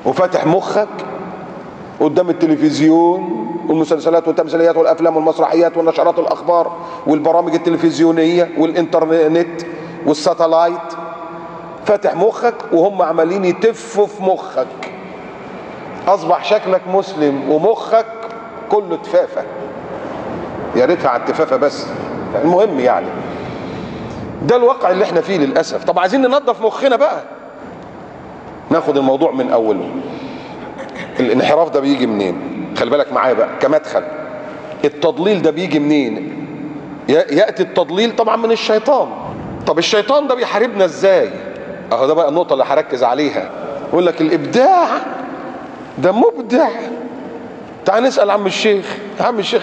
وفاتح مخك قدام التلفزيون والمسلسلات والتمثيليات والافلام والمسرحيات والنشرات الاخبار والبرامج التلفزيونية والانترنت والساتلايت، فاتح مخك وهم عمالين يتفوا في مخك. اصبح شكلك مسلم ومخك كله تفافه، يا ريتها على التفافه بس. المهم يعني ده الواقع اللي احنا فيه للاسف. طب عايزين ننظف مخنا بقى، ناخد الموضوع من اوله. الانحراف ده بيجي منين؟ خلي بالك معايا بقى كمدخل. التضليل ده بيجي منين؟ يأتي التضليل طبعا من الشيطان. طب الشيطان ده بيحاربنا ازاي؟ اهو ده بقى النقطة اللي هركز عليها. يقول لك الابداع ده مبدع. تعال نسأل عم الشيخ، عم الشيخ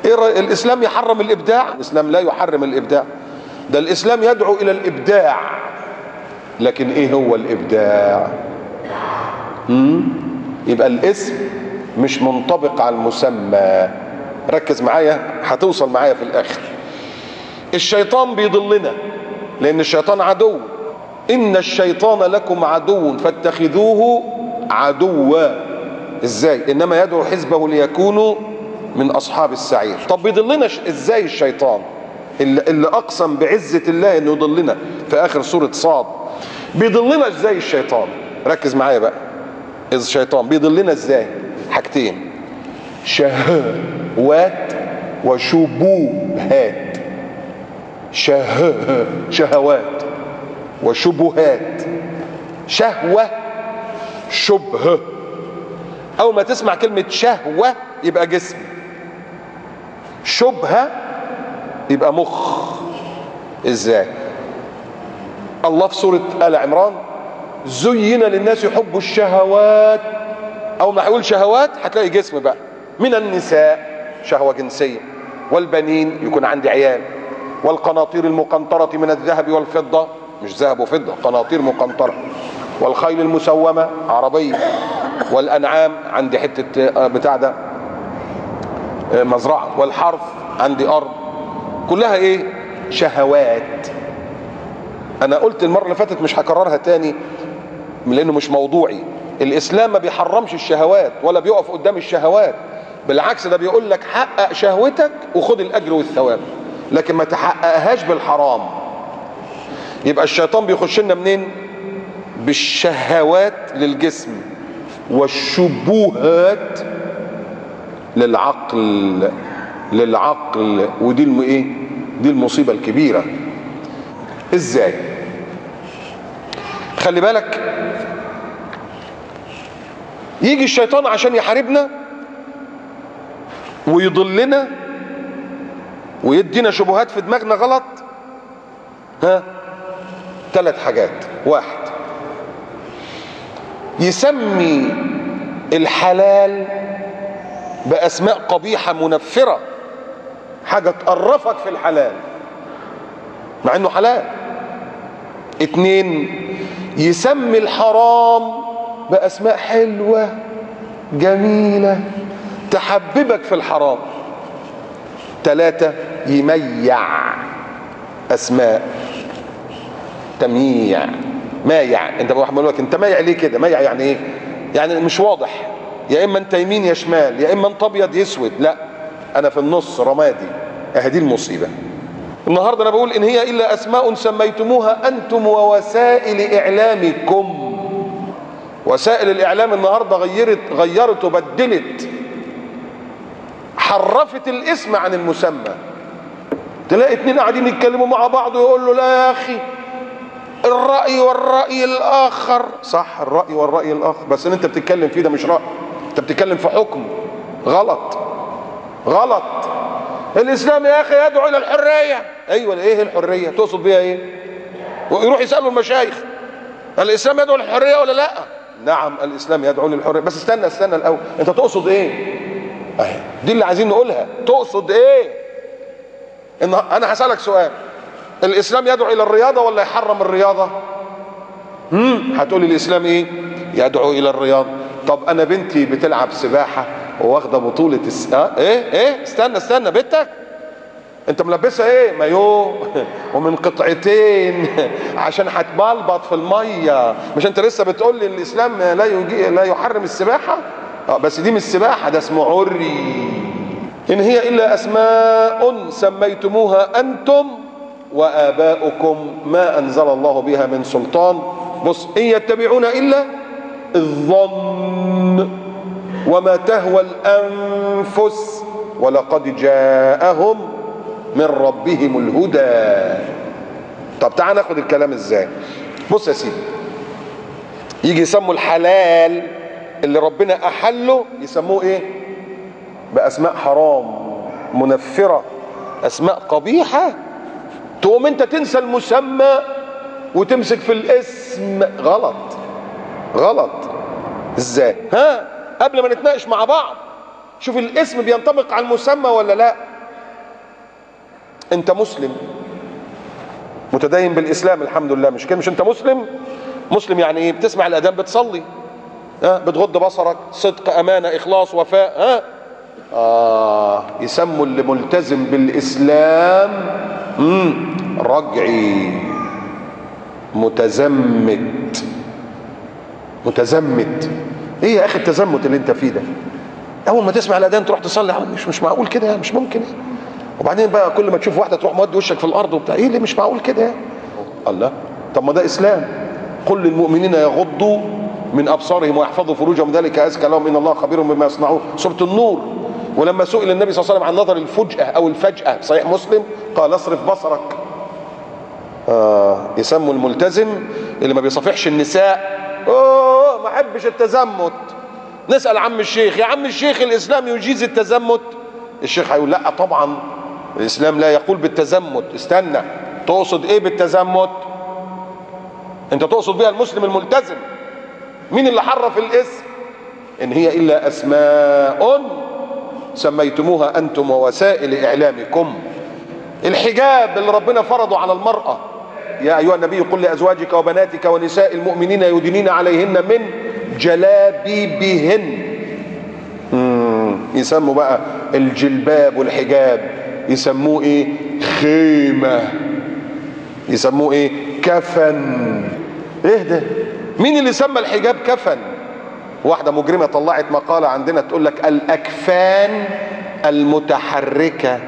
ايه رأي الاسلام يحرم الابداع؟ الاسلام لا يحرم الابداع، ده الاسلام يدعو الى الابداع. لكن ايه هو الابداع؟ يبقى الاسم مش منطبق على المسمى. ركز معايا هتوصل معايا في الاخر. الشيطان بيضلنا لان الشيطان عدو. ان الشيطان لكم عدو فاتخذوه عدوا. ازاي؟ انما يدعو حزبه ليكونوا من اصحاب السعير. طب بيضلنا ازاي الشيطان اللي اقسم بعزة الله انه يضلنا في اخر سورة صاد؟ بيضلنا ازاي الشيطان؟ ركز معايا بقى. الشيطان بيضلنا ازاي؟ حاجتين: شهوات وشبهات. شهوات وشبهات. شهوة، شبهة. أول ما تسمع كلمة شهوة يبقى جسم، شبهة يبقى مخ. ازاي؟ الله في سورة آل عمران: زين للناس حب الشهوات. أول ما هيقول شهوات هتلاقي جسم بقى، من النساء شهوة جنسية، والبنين يكون عندي عيال، والقناطير المقنطرة من الذهب والفضة، مش ذهب وفضة، قناطير مقنطرة، والخيل المسومة عربية، والأنعام عندي حتة بتاع ده مزرعة، والحرث عندي أرض. كلها إيه؟ شهوات. أنا قلت المرة اللي فاتت مش هكررها تاني لأنه مش موضوعي. الإسلام ما بيحرمش الشهوات ولا بيقف قدام الشهوات، بالعكس ده بيقول لك حقق شهوتك وخد الأجر والثواب، لكن ما تحققهاش بالحرام. يبقى الشيطان بيخش لنا منين؟ بالشهوات للجسم والشبهات للعقل. للعقل، ودي ايه؟ دي المصيبة الكبيرة. ازاي؟ خلي بالك، يجي الشيطان عشان يحاربنا ويضلنا ويدينا شبهات في دماغنا غلط. ها، 3 حاجات. 1، يسمي الحلال بأسماء قبيحة منفرة، حاجة تقرفك في الحلال مع انه حلال. 2، يسمي الحرام بأسماء حلوة جميلة تحببك في الحرام. 3، يميع أسماء، تمييع، مايع. انت بقول لك انت مايع ليه كده؟ مايع يعني ايه؟ يعني مش واضح، يا اما انت يمين يا شمال، يا اما انت ابيض يسود، لا انا في النص رمادي. اهدي المصيبة. النهارده انا بقول ان هي الا اسماء سميتموها انتم ووسائل اعلامكم. وسائل الاعلام النهارده غيرت وبدلت، حرفت الاسم عن المسمى. تلاقي 2 قاعدين يتكلموا مع بعض ويقول له لا يا اخي الرأي والرأي الآخر. صح، الرأي والرأي الآخر، بس اللي انت بتتكلم فيه ده مش رأي، انت بتتكلم في حكم غلط. غلط. الإسلام يا أخي يدعو إلى الحرية. أيوة، إيه الحرية؟ تقصد بيها إيه؟ ويروح يسألوا المشايخ الإسلام يدعو للحرية ولا لا؟ نعم الإسلام يدعو للحرية، بس استنى الأول، أنت تقصد إيه؟ أهي دي اللي عايزين نقولها، تقصد إيه؟ إن أنا هسألك سؤال: الإسلام يدعو إلى الرياضة ولا يحرم الرياضة؟ هتقولي الإسلام إيه؟ يدعو إلى الرياضة. طب أنا بنتي بتلعب سباحة وواخدة بطولة إيه؟ استنى بنتك؟ انت ملبسها ايه؟ مايو ومن قطعتين عشان هتبلبط في المية. مش انت لسه بتقول لي الاسلام لا يحرم السباحة؟ بس دي مش سباحة، ده اسمه عري. ان هي الا اسماء سميتموها انتم واباؤكم ما انزل الله بها من سلطان. بص، ان يتبعون الا الظن وما تهوى الانفس ولقد جاءهم من ربهم الهدى. طب تعال ناخد الكلام ازاي. بص يا سيدي، يجي يسموا الحلال اللي ربنا احله يسموه ايه؟ باسماء حرام منفره، اسماء قبيحة. تقوم انت تنسى المسمى وتمسك في الاسم. غلط غلط. ازاي؟ ها، قبل ما نتناقش مع بعض شوف الاسم بينطبق على المسمى ولا لا. انت مسلم متدين بالاسلام الحمد لله، مش كده؟ مش انت مسلم؟ مسلم يعني ايه؟ بتسمع الاذان، بتصلي، ها، بتغض بصرك، صدق، امانه، اخلاص، وفاء، ها. يسموا اللي ملتزم بالاسلام رجعي، متزمت. متزمت ايه يا اخي التزمت اللي انت فيه ده؟ اول ما تسمع الاذان تروح تصلي، مش معقول كده، مش ممكن. وبعدين بقى كل ما تشوف واحدة تروح مودي وشك في الارض وبتاع، ايه اللي مش معقول كده؟ الله، طب ما ده اسلام. قل للمؤمنين يغضوا من ابصارهم ويحفظوا فروجهم ذلك ازكى لهم ان الله خبير بما يصنعون، سورة النور. ولما سئل النبي صلى الله عليه وسلم عن نظر الفجأة او الفجأة صحيح مسلم قال اصرف بصرك. يسموا الملتزم اللي ما بيصافحش النساء، اوه ما احبش التزمت. نسأل عم الشيخ، يا عم الشيخ الاسلام يجيز التزمت؟ الشيخ هيقول لا طبعا الاسلام لا يقول بالتزمت. استنى، تقصد ايه بالتزمت؟ انت تقصد بيها المسلم الملتزم. مين اللي حرف الاسم؟ ان هي الا اسماء سميتموها انتم ووسائل اعلامكم. الحجاب اللي ربنا فرضه على المرأة، يا ايها النبي قل لازواجك وبناتك ونساء المؤمنين يدنين عليهن من جلابيبهن. يسموا بقى الجلباب والحجاب يسموه ايه؟ خيمة. يسموه ايه؟ كفن. ايه ده؟ مين اللي سمى الحجاب كفن؟ واحدة مجرمة طلعت مقالة عندنا تقول لك الأكفان المتحركة.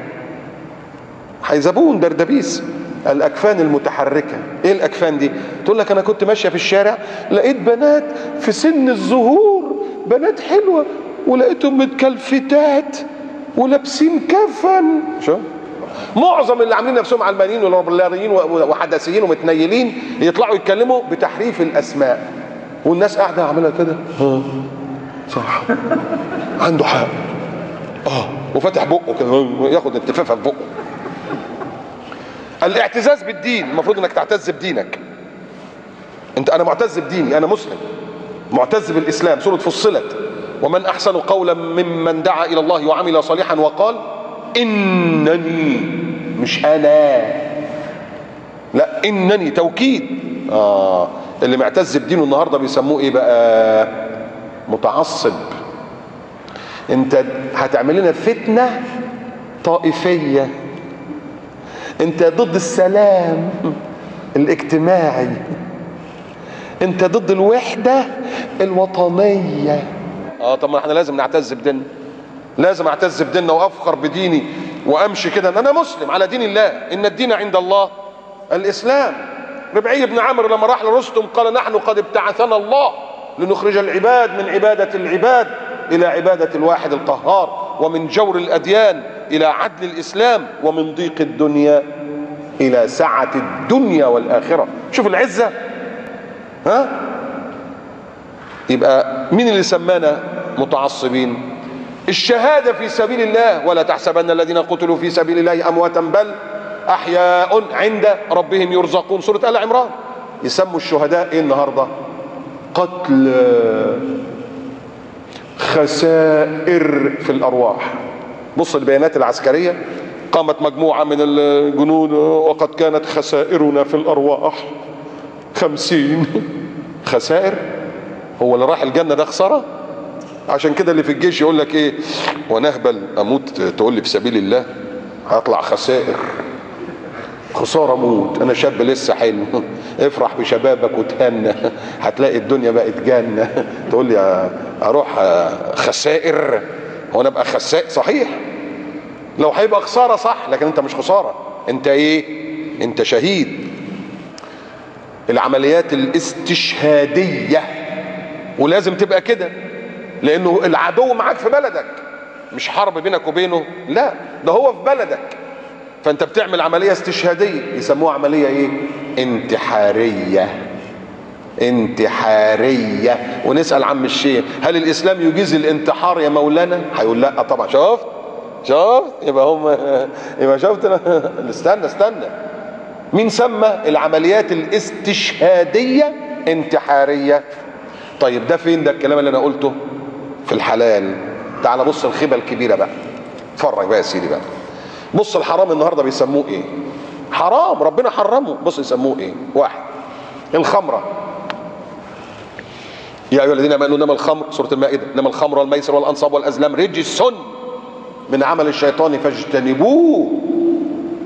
حيزبون دردبيس. الأكفان المتحركة، ايه الأكفان دي؟ تقول لك أنا كنت ماشية في الشارع لقيت بنات في سن الزهور، بنات حلوة، ولقيتهم متكلفتات ولابسين كفن. شو؟ معظم اللي عاملين نفسهم علمانيين وليبراليين وحداثيين ومتنيلين يطلعوا يتكلموا بتحريف الأسماء، والناس قاعدة عاملة كده، ها صح عنده حق، وفاتح بقه كده ياخد التفافه في بقه. الاعتزاز بالدين، المفروض انك تعتز بدينك. انت، انا معتز بديني، انا مسلم معتز بالاسلام. سورة فصلت، ومن احسن قولا ممن دعا الى الله وعمل صالحا وقال انني، مش انا، لا انني، توكيد. اللي معتز بدينه النهارده بيسموه ايه بقى؟ متعصب. انت هتعمل لنا فتنة طائفية، انت ضد السلام الاجتماعي، انت ضد الوحدة الوطنية. طب ما احنا لازم نعتز بديننا، لازم اعتز بديننا وافخر بديني وامشي كده ان انا مسلم على دين الله، ان الدين عند الله الاسلام. ربعي بن عامر لما راح لرستم قال نحن قد ابتعثنا الله لنخرج العباد من عبادة العباد إلى عبادة الواحد القهار، ومن جور الأديان إلى عدل الإسلام، ومن ضيق الدنيا إلى سعة الدنيا والآخرة. شوف العزة، ها؟ يبقى مين اللي سمانا متعصبين؟ الشهادة في سبيل الله، ولا تحسبن الذين قتلوا في سبيل الله أمواتا بل أحياء عند ربهم يرزقون، سورة آل عمران. يسموا الشهداء إيه النهاردة؟ قتل، خسائر في الأرواح. بص البيانات العسكرية، قامت مجموعة من الجنود وقد كانت خسائرنا في الأرواح 50. خسائر؟ هو اللي راح الجنة ده خسارة؟ عشان كده اللي في الجيش يقول لك ايه، وانا اهبل اموت تقول لي في سبيل الله؟ هطلع خسائر، خسارة موت، انا شاب لسه حلو. افرح بشبابك وتهنى، هتلاقي الدنيا بقت جنة. تقول لي اروح خسائر؟ هو انا ابقى خسائر؟ صحيح لو هيبقى خسارة صح، لكن انت مش خسارة، انت ايه؟ انت شهيد. العمليات الاستشهاديه ولازم تبقى كده، لانه العدو معاك في بلدك، مش حرب بينك وبينه، لا ده هو في بلدك، فانت بتعمل عملية استشهاديه يسموها عملية ايه؟ انتحارية. انتحارية. ونسال عم الشيخ هل الاسلام يجيز الانتحار يا مولانا؟ هيقول لا طبعا. شفت؟ شفت؟ يبقى هم يبقى شفت. استنى استنى، مين سمى العمليات الاستشهاديه انتحارية؟ طيب ده فين ده الكلام اللي انا قلته؟ في الحلال. تعال بص الخيبه الكبيرة بقى، اتفرج بقى يا سيدي بقى. بص الحرام النهارده بيسموه ايه؟ حرام ربنا حرمه، بص يسموه ايه؟ واحد، الخمرة. يا ايها الذين امنوا انما الخمر، سورة المائدة، انما الخمر والميسر والانصاب والازلام رجس من عمل الشيطان فاجتنبوه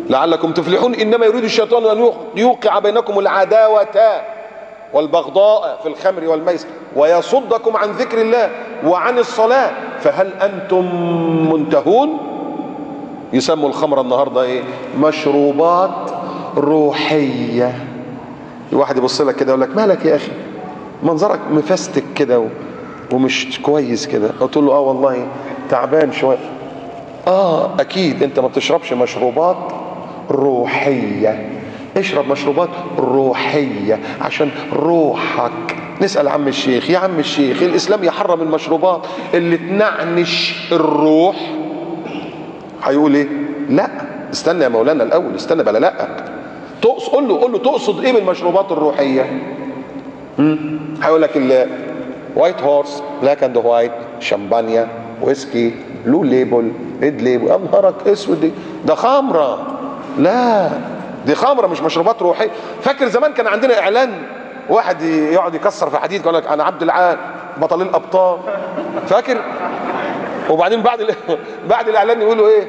لعلكم تفلحون. انما يريد الشيطان ان يوقع بينكم العداوة والبغضاء في الخمر والميسر ويصدكم عن ذكر الله وعن الصلاة فهل انتم منتهون؟ يسموا الخمرة النهارده ايه؟ مشروبات روحية. الواحد يبص لك كده يقول لك مالك يا اخي؟ منظرك مفستك كده ومش كويس كده. تقول له اه والله تعبان شوية. اه اكيد انت ما بتشربش مشروبات روحية، اشرب مشروبات روحية عشان روحك. نسأل عم الشيخ، يا عم الشيخ الاسلام يحرم المشروبات اللي تنعنش الروح؟ هيقول ايه؟ لا استنى يا مولانا الاول، استنى بلا لا. تقصد، قول له تقصد ايه بالمشروبات الروحية؟ هيقول لك ال White Horse، Black and White، شمبانيا، ويسكي، Blue Label، Red Label. يا نهارك اسود، دي ده خمره. لا دي خمره مش مشروبات روحية. فاكر زمان كان عندنا اعلان واحد يقعد يكسر في حديد يقول لك انا عبد العال بطل الابطال، فاكر؟ وبعدين بعد الاعلان يقولوا ايه؟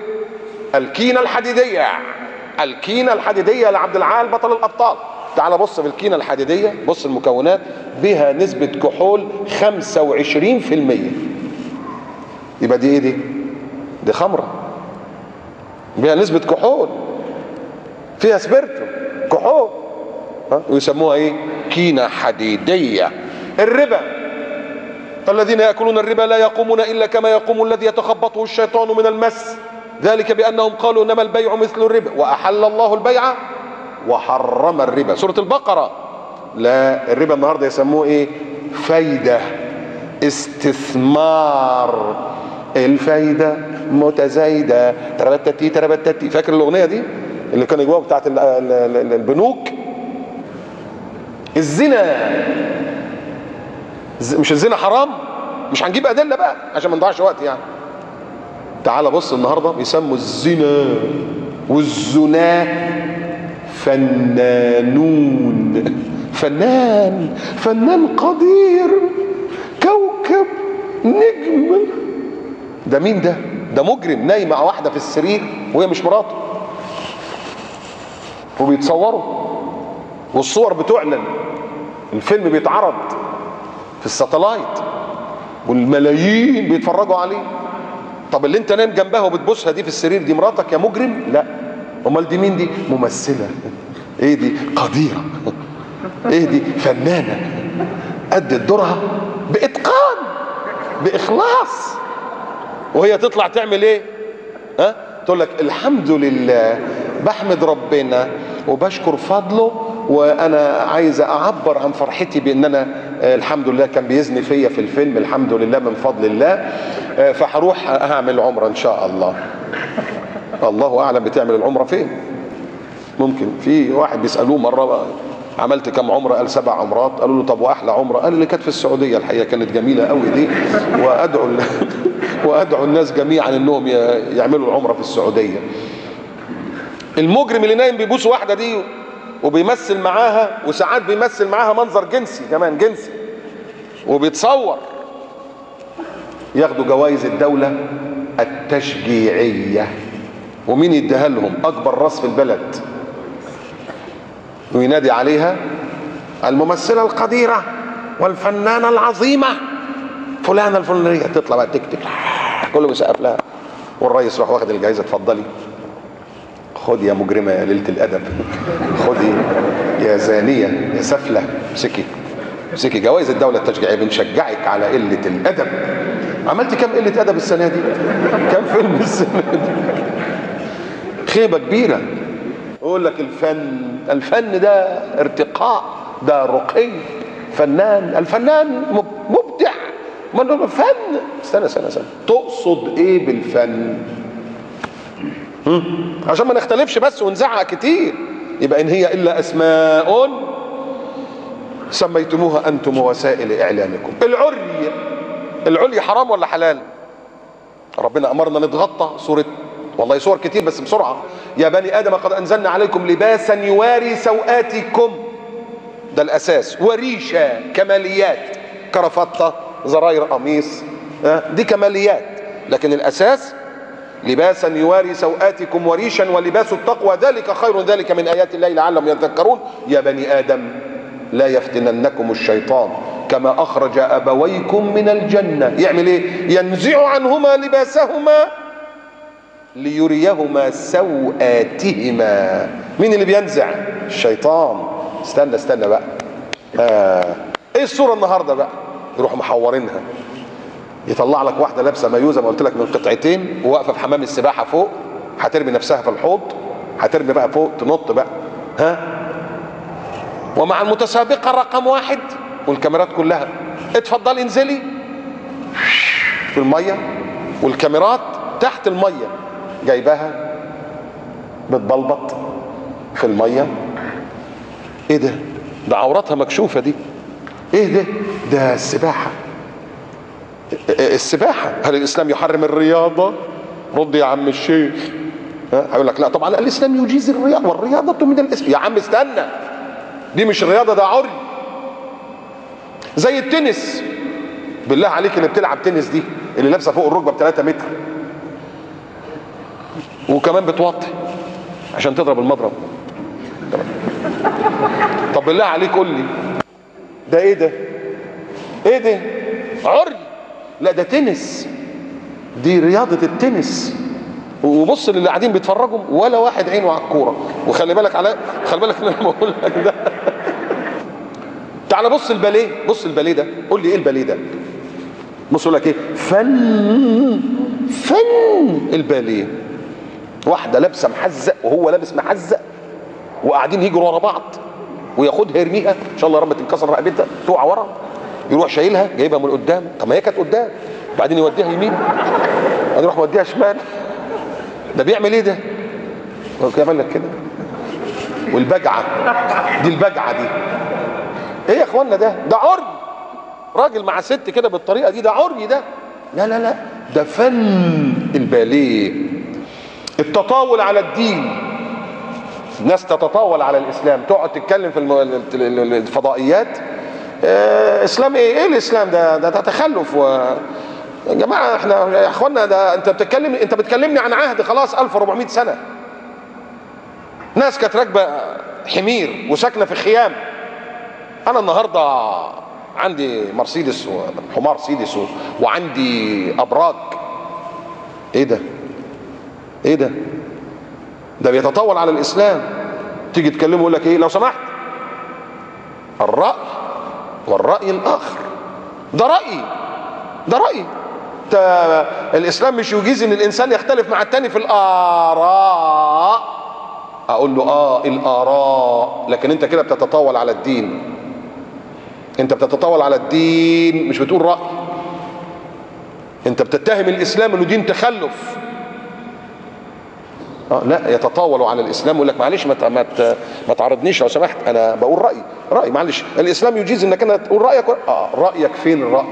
الكينه الحديدية، الكينه الحديدية لعبد العال بطل الابطال. تعال بص في الكينه الحديدية، بص المكونات، بها نسبه كحول 25%. يبقى دي ايه دي؟ دي خمره بها نسبه كحول، فيها سبirto كحول، ويسموها ايه؟ كينه حديديه. الربا، الذين ياكلون الربا لا يقومون الا كما يقوم الذي يتخبطه الشيطان من المس، ذلك بانهم قالوا انما البيع مثل الربا واحل الله البيع وحرم الربا، سورة البقرة. لا الربا النهارده يسموه ايه؟ فايده، استثمار، الفايدة متزايده، تربتتي تربتتي. فاكر الاغنية دي اللي كانوا جواها بتاعت البنوك؟ الزنا، مش الزنا حرام؟ مش هنجيب ادلة بقى عشان ما نضيعش وقت يعني. تعال بص النهارده بيسموا الزنا والزنا فنانون، فنان، فنان قدير، كوكب، نجم. ده مين ده؟ ده مجرم نايم مع واحدة في السرير وهي مش مراته، وبيتصوروا والصور بتعلن، الفيلم بيتعرض في الساتلايت والملايين بيتفرجوا عليه. طب اللي انت نايم جنبها وبتبوسها دي في السرير دي مراتك يا مجرم؟ لا. امال دي مين دي؟ ممثلة. ايه دي؟ قديره. ايه دي؟ فنانة، ادت دورها باتقان باخلاص. وهي تطلع تعمل ايه؟ ها؟ تقول لك الحمد لله، بحمد ربنا وبشكر فضله، وانا عايزه اعبر عن فرحتي بان انا الحمد لله كان بيزني فيا في الفيلم، الحمد لله من فضل الله، فهروح اعمل عمره ان شاء الله. الله اعلم بتعمل العمرة فين. ممكن في واحد بيسالوه مرة عملت كم عمره؟ قال 7 عمرات. قالوا له طب واحلى عمره؟ قال اللي كانت في السعودية، الحقيقة كانت جميلة قوي دي، وادعو الناس جميعا انهم يعملوا العمرة في السعودية. المجرم اللي نايم بيبوس واحدة دي وبيمثل معاها، وساعات بيمثل معاها منظر جنسي كمان، جنسي، وبيتصور، ياخدوا جوائز الدولة التشجيعيه. ومين يديها لهم؟ اكبر راس في البلد، وينادي عليها الممثلة القديره والفنانه العظيمة فلانه الفلانية، تطلع بقى تك تك كله بيسقف لها، والرئيس راح واخد الجائزة، اتفضلي خدي يا مجرمه يا ليلة الادب، خدي يا زانية يا سفله، امسكي امسكي جوائز الدولة التشجيعيه، بنشجعك على قلة الادب. عملت كام قلة ادب السنة دي؟ كام فيلم السنة دي؟ خيبه كبيرة. يقول لك الفن، الفن ده ارتقاء، ده رقي، فنان، الفنان مبدع، ما فن. استنى استنى استنى، تقصد ايه بالفن؟ عشان ما نختلفش بس ونزعق كتير. يبقى ان هي الا اسماء سميتموها انتم ووسائل اعلامكم. العري، العلي حرام ولا حلال؟ ربنا امرنا نتغطى، سورة والله صور كتير بس بسرعة. يا بني ادم قد انزلنا عليكم لباسا يواري سوآتكم، ده الاساس، وريشه، كماليات، كرافته، زراير قميص، دي كماليات، لكن الاساس لباسا يواري سوآتكم وريشا ولباس التقوى ذلك خير، ذلك من آيات الله لعلهم يذكرون. يا بني آدم لا يفتننكم الشيطان كما أخرج أبويكم من الجنة. يعمل إيه؟ ينزع عنهما لباسهما ليريهما سوآتهما. مين اللي بينزع؟ الشيطان. استنى استنى بقى، ايه الصورة النهاردة بقى؟ يروحوا محورينها، يطلع لك واحدة لابسه مايو زي ما قلت لك من قطعتين، وواقفه في حمام السباحة فوق، هترمي نفسها في الحوض، هترمي بقى فوق، تنط بقى، ها، ومع المتسابقه رقم 1 والكاميرات كلها، اتفضلي انزلي في المية، والكاميرات تحت المية جايباها بتبلبط في المية. ايه ده؟ ده عورتها مكشوفة دي. ايه ده؟ ده السباحة. السباحة، هل الاسلام يحرم الرياضة؟ رد يا عم الشيخ. هيقول لك لا طبعا الاسلام يجيز الرياضة والرياضة من الاسلام. يا عم استنى، دي مش رياضة، ده عري. زي التنس، بالله عليك اللي بتلعب تنس دي اللي لابسه فوق الركبة ب 3 متر وكمان بتوطي عشان تضرب المضرب. طب بالله عليك قول لي ده ايه ده؟ ايه ده؟ عري. لا ده تنس، دي رياضة التنس. وبص للي قاعدين بيتفرجوا ولا واحد عينه على الكورة. وخلي بالك على خلي بالك من اللي بقول لك ده. تعال بص الباليه، بص الباليه ده، قول لي ايه الباليه ده؟ بص يقول لك ايه؟ فن، فن الباليه. واحدة لابسة محزق وهو لابس محزق وقاعدين يجروا ورا بعض، وياخدها يرميها، ان شاء الله يا رب تنكسر رقبتها، تقع ورا، يروح شايلها جايبها من قدام، طب ما هي كانت قدام، بعدين يوديها يمين، بعدين يروح موديها شمال. ده بيعمل ايه ده؟ بيعمل لك كده. والبجعه دي، البجعه دي ايه يا اخوانا ده؟ ده عري. راجل مع ست كده بالطريقة دي، ده عري ده. لا لا لا، ده فن الباليه. التطاول على الدين، ناس تتطاول على الاسلام، تقعد تتكلم في الفضائيات، اسلام ايه؟ ايه الاسلام ده؟ ده تخلف. يا جماعة احنا يا اخوانا، ده انت بتتكلم، انت بتكلمني عن عهد خلاص 1400 سنة، ناس كانت راكبه حمير وساكنه في خيام. انا النهارده عندي مرسيدس وحمار سيدس وعندي ابراج. ايه ده؟ ايه ده؟ ده بيتطاول على الاسلام. تيجي تكلمه يقول لك ايه؟ لو سمحت، الراي والراي الاخر، ده رايي، ده رايي. الاسلام مش يجيز ان الانسان يختلف مع التاني في الاراء. اقول له اه الاراء، لكن انت كده بتتطاول على الدين. انت بتتطاول على الدين، مش بتقول راي. انت بتتهم الاسلام انه دين تخلف. لا، يتطاولوا على الاسلام ويقول لك معلش ما تعرضنيش لو سمحت، انا بقول رايي، رايي معلش. الاسلام يجيز انك انا تقول رايك. رايك فين الراي؟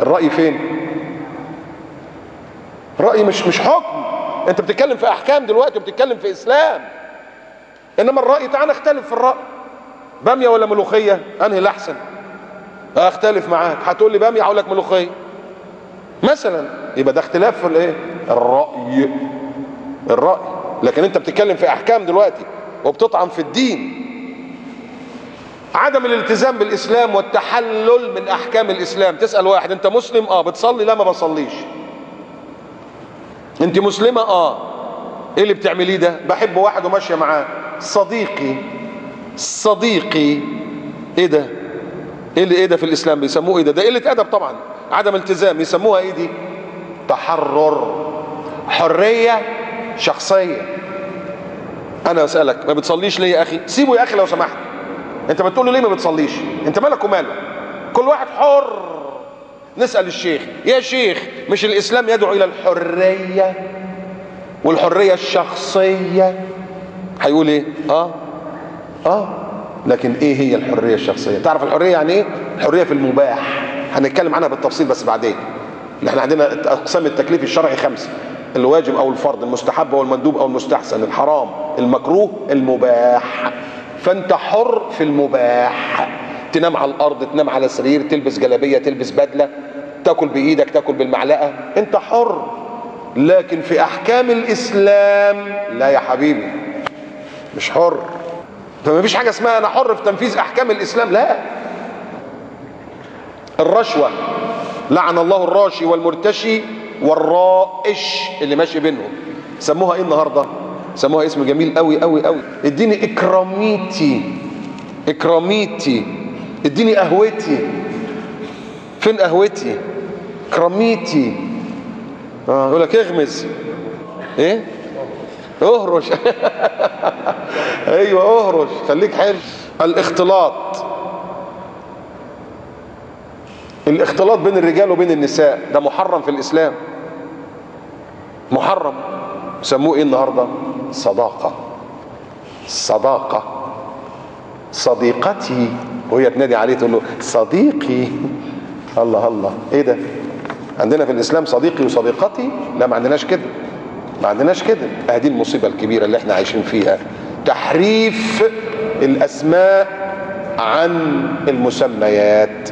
الراي فين؟ راي مش حكم. انت بتتكلم في احكام دلوقتي وبتتكلم في اسلام، انما الراي تعال نختلف في الراي. باميه ولا ملوخية؟ انهي الاحسن؟ اختلف معاك، هتقول لي باميه هقول لك ملوخية مثلا، يبقى ده اختلاف في الايه؟ الراي. الرأي، لكن انت بتتكلم في احكام دلوقتي وبتطعن في الدين. عدم الالتزام بالاسلام والتحلل من احكام الاسلام. تسأل واحد انت مسلم؟ اه. بتصلي؟ لا ما بصليش. انت مسلمة؟ اه. ايه اللي بتعمليه ده؟ بحب واحد وماشية معاه، صديقي. صديقي ايه ده؟ ايه اللي ايه ده في الاسلام؟ بيسموه ايه ده؟ ده قلة ادب طبعا، عدم التزام. يسموها ايه دي؟ تحرر، حرية شخصية. انا اسالك ما بتصليش ليه يا اخي؟ سيبه يا اخي لو سمحت. انت بتقول له ليه ما بتصليش؟ انت مالك وماله؟ كل واحد حر. نسال الشيخ، يا شيخ مش الاسلام يدعو الى الحرية والحرية الشخصية؟ هيقول ايه؟ اه اه. لكن ايه هي الحرية الشخصية؟ تعرف الحرية يعني ايه؟ الحرية في المباح، هنتكلم عنها بالتفصيل بس بعدين. احنا عندنا اقسام التكليف الشرعي 5: الواجب او الفرض، المستحب او المندوب او المستحسن، الحرام، المكروه، المباح. فانت حر في المباح، تنام على الارض، تنام على سرير، تلبس جلابية، تلبس بدله، تاكل بايدك، تاكل بالمعلقه، انت حر. لكن في احكام الاسلام لا يا حبيبي، مش حر. فما فيش حاجة اسمها انا حر في تنفيذ احكام الاسلام، لا. الرشوة، لعن الله الراشي والمرتشي والرائش اللي ماشي بينهم. سموها ايه النهارده؟ سموها اسم جميل قوي قوي قوي، اديني اكراميتي، اكراميتي، اديني قهوتي. فين قهوتي؟ اكراميتي. يقول لك اغمز، ايه؟ اهرش. ايوه اهرش، خليك حلو. الاختلاط، الاختلاط بين الرجال وبين النساء ده محرم في الاسلام، محرم. سموه ايه النهارده؟ صداقه. صداقه، صديقتي، وهي تنادي عليه تقول له صديقي. الله الله، ايه ده؟ عندنا في الاسلام صديقي وصديقتي؟ لا، ما عندناش كده، ما عندناش كده. ادي المصيبة الكبيرة اللي احنا عايشين فيها، تحريف الاسماء عن المسميات.